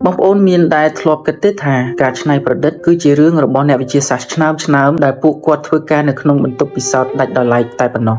បងប្អូនមានដែលធ្លាប់គិតទេថាការច្នៃប្រឌិតគឺជារឿងរបស់អ្នកវិទ្យាសាស្ត្រឆ្នើមៗដែលពួកគាត់ធ្វើការនៅក្នុងបន្ទប់ពិសោធន៍ដាច់ដោយឡែកតែប៉ុណ្ណោះ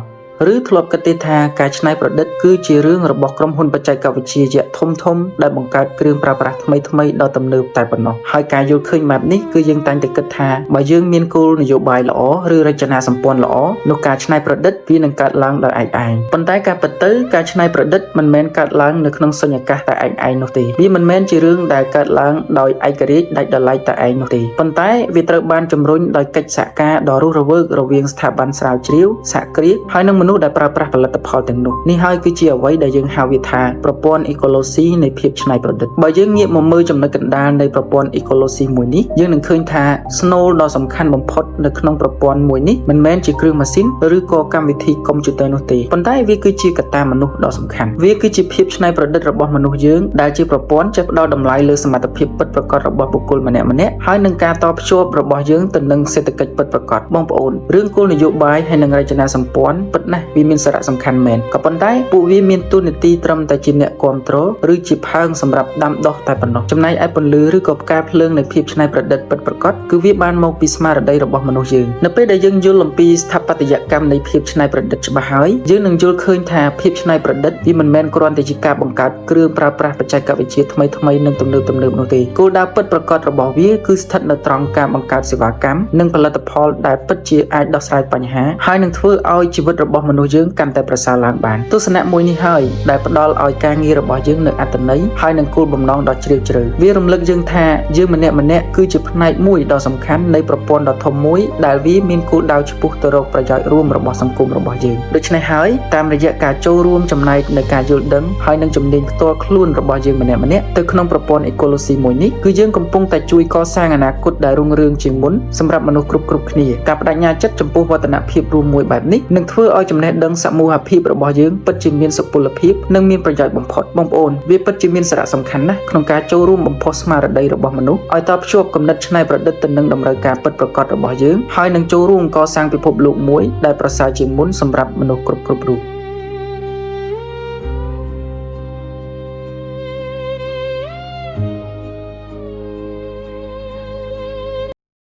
ឬធ្លាប់គិតទេថាការច្នៃប្រឌិតគឺជារឿងរបស់ក្រុមហ៊ុនបច្ចេកវិទ្យាយក្សធំៗដែលបង្កើតគ្រឿងប្រើប្រាស់ថ្មីៗដ៏ទំនើបតែប៉ុណ្ណោះហើយការយល់ឃើញបែបនេះគឺយើងតែងតែគិតថាបើយើងមានគោលនយោបាយល្អឬរចនាសម្ព័ន្ធល្អនោះការច្នៃប្រឌិតវានឹងកើតឡើងដោយឯកឯងប៉ុន្តែការពិតទៅការច្នៃប្រឌិតមិនមែនកើតឡើងនៅក្នុងសុញ្ញកាសតែឯកឯងនោះទេវាមិនមែនជារឿងដែលកើតឡើងដោយឯករាជ្យដាច់ដោយឡែកតែឯងនោះទេប៉ុន្តែវាត្រូវបានជំរុញដោយកិច្ចសហការដ៏រស់រវើករវាងស្ថាប័នស្រាវជ្រាវសហគ្រាសហើយនិងមនុស្សដែលប្រើប្រាស់ផលិតផលទាំងនោះនេះហើយគឺជាអ្វីដែលយើងហៅវាថាប្រព័ន្ធអេកូឡូស៊ីនៃភាពច្នៃប្រឌិតបើយើងងាកមកមើលចំណុចកណ្ដាលនៃប្រព័ន្ធអេកូឡូស៊ីមួយនេះយើងនឹងឃើញថាស្នូលដ៏សំខាន់បំផុតនៅក្នុងប្រព័ន្ធមួយនេះមិនមែនជាគ្រឿងម៉ាស៊ីនឬក៏កម្មវិធីកុំព្យូទ័រនោះទេប៉ុន្តែវាគឺជាកត្តាមនុស្សដ៏សំខាន់វាគឺជាភាពច្នៃប្រឌិតរបស់មនុស្សយើងដែលជាប្រព័ន្ធចេះផ្ដល់តម្លៃលើសមត្ថភាពពិតប្រាកដរបស់បុគ្គលម្នាក់ៗហើយនឹងការតភ្ជាប់របស់យើងទៅនឹងសេដ្ឋកិច្ចពិតប្រាកដបងប្អូនរឿងគោលនយោបាយហើយនិងរចនាសម្ព័ន្ធពិតណាស់វាមានសារៈសំខាន់មែនក៏ប៉ុន្តែពួកវាមានតួនាទីត្រឹមតែជាអ្នកគ្រប់គ្រងឬជាផើងសម្រាប់ដាំដុះតែប៉ុណ្ណោះចំណែកឯពន្លឺឬក៏ផ្កាភ្លើងនៃភាពច្នៃប្រឌិតពិតប្រាកដគឺវាបានមកពីស្មារតីរបស់មនុស្សយើងនៅពេលដែលយើងយល់អំពីស្ថាបត្យកម្មនៃភាពច្នៃប្រឌិតច្បាស់ហើយយើងនឹងយល់ឃើញថាភាពច្នៃប្រឌិតវាមិនមែនគ្រាន់តែជាការបង្កើតគ្រឿងប្រើប្រាស់បច្ចេកវិទ្យាថ្មីៗនិងទំនើបៗនោះទេគោលដៅពិតប្រាកដរបស់វាគឺស្ថិតនៅត្រង់ការបង្កើតសេវាកម្មនិងផលិតផលដែលពិតជាអាចដោះស្រាយបញ្ហាហើយនឹងធ្វើឲ្យជីវិតរបស់មនុស្សយើងកាន់តែប្រសើរឡើងបានទស្សនៈមួយនេះហើយដែលផ្ដល់ឲ្យការងាររបស់យើងនៅអត្ថន័យហើយនឹងគោលបំណងដ៏ជ្រាលជ្រៅវារំលឹកយើងថាយើងម្នាក់ៗគឺជាផ្នែកមួយដ៏សំខាន់នៃប្រព័ន្ធដ៏ធំមួយដែលវាមានគោលដៅឆ្ពោះទៅរកប្រយោជន៍រួមរបស់សង្គមរបស់យើងដូច្នេះហើយតាមរយៈការចូលរួមចំណែកនៃការយល់ដឹងហើយនឹងជំនាញផ្ទាល់ខ្លួនរបស់យើងម្នាក់ៗទៅក្នុងប្រព័ន្ធអេកូឡូស៊ីមួយនេះគឺយើងកំពុងតែជួយកសាងអនាគតដែលរុងរឿងជាងមុនសម្រាប់មនុស្សគ្រប់ៗគ្នាការបដិញ្ញាចិត្តចំពោះវឌ្ឍនភាពរួមមួយបែបនេះនឹងធ្វើឲ្យចំណេះដឹងសមូហភាពរបស់យើងពិតជាមានសុពលភាពនិងមានប្រយោជន៍បំផុតបងប្អូនវាពិតជាមានសារៈសំខាន់ណាស់ក្នុងការចូលរួមបំផុសស្មារតីរបស់មនុស្សឲ្យតភ្ជាប់គំនិតច្នៃប្រឌិតទៅនឹងតម្រូវការពិតប្រាកដរបស់យើងហើយនឹងចូលរួមកសាងពិភពលោកមួយដែលប្រសើរជាងមុនសម្រាប់មនុស្សគ្រប់ៗរូប។